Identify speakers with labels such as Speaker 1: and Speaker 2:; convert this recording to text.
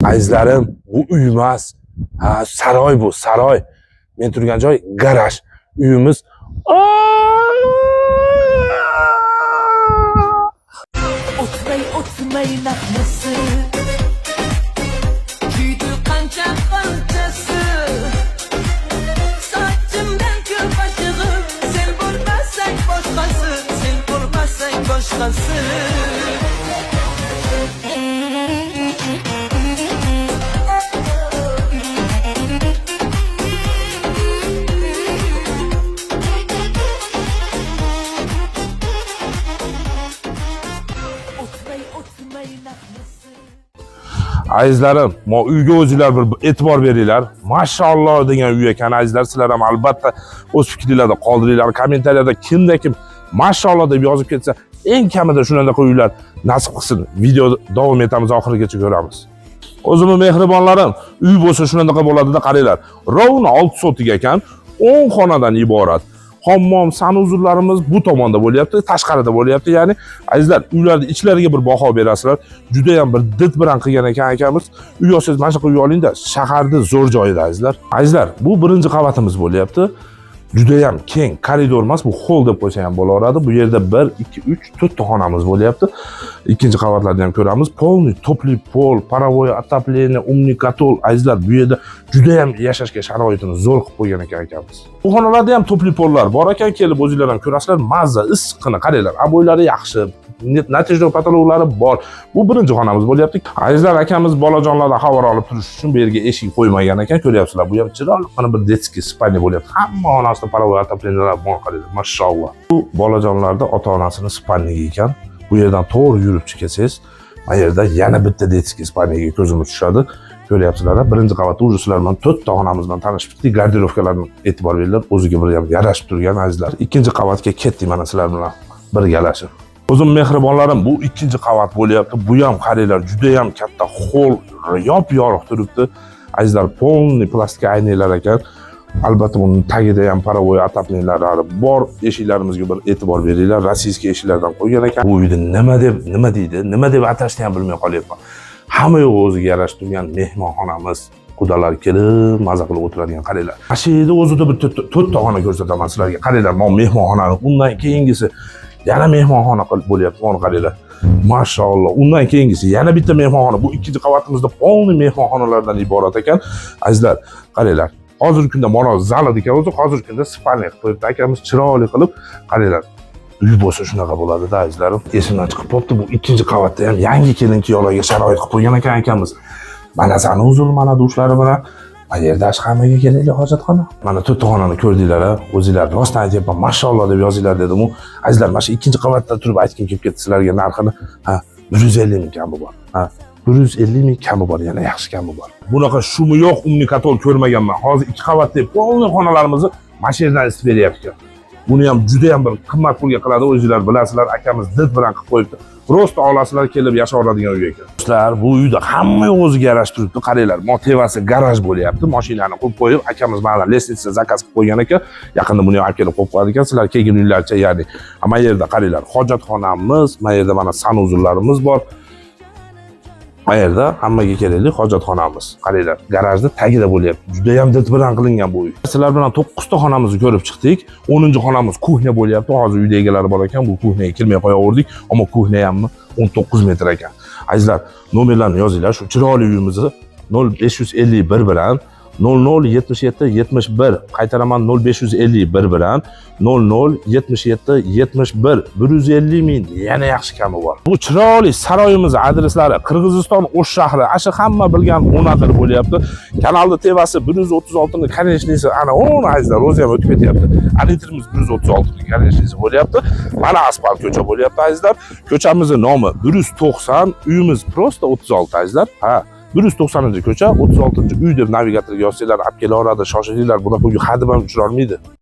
Speaker 1: Azizlarim, bu uy emas. Ha, saroy bu, saroy. Men turgan joy garaj. Uyimiz.
Speaker 2: O'tmay o'tmay nafasi Kuydi qancha qanchasi Sochimdan ko'p ochig'i Sen bo'lmasang boshqasi Sen bo'lmasang boshqasi. O'tmay o'tmay nafasi.
Speaker 1: Azizlarim, mo uyga o'zinglar bir e'tibor beringlar. Mashalloh degan uy ekan azizlar. Sizlar ham albatta o'z fikringlarni qoldiringlar. Kommentariyada kimda kim mashalloh deb yozib ketsa, eng kamida shunaqa uylar nasib qilsin. Video davom etamiz, oxirigacha ko'ramiz. O'zimni mehribonlarim, uy bo'lsa shunaqa bo'ladida qaranglar. Ровно 6 sotik ekan, 10 xonadan iborat. Hammom, sanuzurlarimiz bu tomonda bo'lyapti, tashqarida bo'lyapti. Ya'ni azizlar, uylarni ichlariga bir baho berasizlar. Juda ham bir did bilan qilgan ekan akamiz. Uy olsangiz mana shunaqa uy olingda, shaharda zo'r joyida azizlar. Azizlar, bu birinchi qavatimiz bo'lyapti. Juda ham keng koridor emas, bu hol deb qo'ysa ham bo'laveradi. Bu yerda 1, 2, 3, 4 ta xonamiz bo'lyapti. Ikkinchi qavatlarni ham ko'ramiz. Полный топливный pol, паровое отопление, умный котел. Azizlar, bu yerda juda ham yashashga sharoitini zo'r qilib qo'ygan ekan akamiz. Bu xonalarda ham topli pollar bor ekan, kelib o'zinglar ham ko'rasizlar, mazza, issiqqina qaranglar. Oboylari yaxshi, натяжной potologlari bor. Bu birinchi xonamiz bo'lyapti. Azizlar, akamiz bolajonlardan xabar olib turish uchun bu yerga eshik qo'ymagan ekan, ko'ryapsizlar. Bu ham chiroyli bir детский спальня bo'lyapti. Hamma xonasida паровой отопление lar bor, qaranglar, mashalloh. Bu bolajonlarda ota-onasini спальня gi ekan. Bu yerdan to'g'ri yurib chiqsangiz, mana yerda yana bitta детский спальня ga ko'zimiz tushadi. Ko'ryapsizlar, birinchi qavatda уже sizlar bilan to'rtta xonamiz bilan tanishib chiqdik. Гардеробка larni e'tibor beringlar, o'ziga bir ham yarashib turgan azizlar. Ikkinchi qavatga ketdik mana sizlar bilan birgalashib. O'zim mehribonlarim, bu ikkinchi qavat bo'lyapti. Bu ham qaranglar, juda ham katta hol, yop-yorug' turibdi. Azizlar, полный plastik aynaklar ekan. Albatta buning tagida ham паровой отопление lari bor. Eshiklarimizga bir e'tibor beringlar. Российский eshiklardan qo'ygan ekan. Bu uyni nima deb, nima deydi, nima deb atashni ham bilmay qolyapman. Hamma yo'q o'ziga yarashib turgan mehmonxonamiz. Qudalar kelib, maza qilib o'tiradigan qaranglar. Mana shu yerda o'zida bir to'rtta xona ko'rsataman sizlarga. Qaranglar, mana mehmonxonani, undan keyingisi yana mehmonxona qilib bo'lyapti. Mana qaranglar. Mashalloh. Undan keyingisi yana bitta mehmonxona. Bu ikkinchi qavatimizda полный mehmonxonalardan iborat ekan. Azizlar, qaranglar. Hozirgi kunda mana zal ekan o'zi, hozirgi kunda спальня qilib qo'yibdi akamiz chiroyli qilib. Qaranglar. Uy bo'lsa shunaqa bo'ladi-da azizlarim. Esimdan chiqib qolibdi, bu ikkinchi qavatda ham yangi kelin kuyovlarga sharoit qilib qo'ygan ekan akamiz. Mana санузел, mana dushlari bilan. Mana yerda hammaga kerakli hojatxona. Mana to'rtta xonani ko'rdinglar, a? O'zinglar rostdan aytyapman, mashalloh deb yozinglar dedim-u. Azizlar, mana shu ikkinchi qavatda turib aytgim kelib ketdi sizlarga narxini. Ha, 150 ming kami bor. Ha, 150 ming kami bor, yana yaxshi kami bor. Bunaqa шум i yo'q умный котёл ko'rmaganman. Hozir ikki qavatli полный xonalarimizni mana shu yerdan isitib beryapti. Buni ham juda ham bir qimmat pulga qiladi, o'zinglar bilasizlar, akamiz did bilan qilib qo'yibdi. Просто olasizlar kelib yashayveradigan uy ekan. Do'stlar, bu uyda hamma yo'q o'ziga yarashib turibdi. Qaranglar, mo tevasi garaj bo'lyapti. Mashinani qo'yib qo'yib, akamiz mana лестница заказ qilib qo'ygan ekan. Yaqinda buni ham olib kelib qo'yib qo'yadi ekan. Sizlar kelgin uylarcha, ya'ni mana yerda qaranglar, hojatxonamiz, mana yerda mana санузел larimiz bor. Mana yerda hammaga kerakli hojatxonamiz. Qaranglar, garajni tagida bo'lyapti. Juda ham did bilan qilingan bu uy. Sizlar bilan 9 ta xonamizni ko'rib chiqdik. 10-xonamiz кухня bo'lyapti. Hozir uyda egalari bor ekan, bu кухня ga kirmay qo'yaverdik. Ammo кухня hammi 19 metr ekan. Azizlar, nomerlarni yozinglar. Shu chiroyli uyimizni 0551 bilan 0077 71, qaytaraman, 0551 bilan 0077 71, 150 ming yana yaxshi kami bor. Bu chiroyli saroyimiz adreslari Qirg'iziston O'sh shahri, asha hamma bilgan O'nadir bo'lyapti. Kanalni tevasi 136 ni конечный si ana o'n azizlar, o'zi ham o'tib ketyapti. Ориентир imiz 136 ni конечный si bo'lyapti. Mana asfalt ko'cha bo'lyapti azizlar. Ko'chamizning nomi 190, uyimiz просто 36 azizlar. Ha, 190 ko'cha, 36 uy deb navigatorga yozsanglar olib kelaveradi. Shoshilinglar, bunaqa uy hadeb ham uchrolmaydi.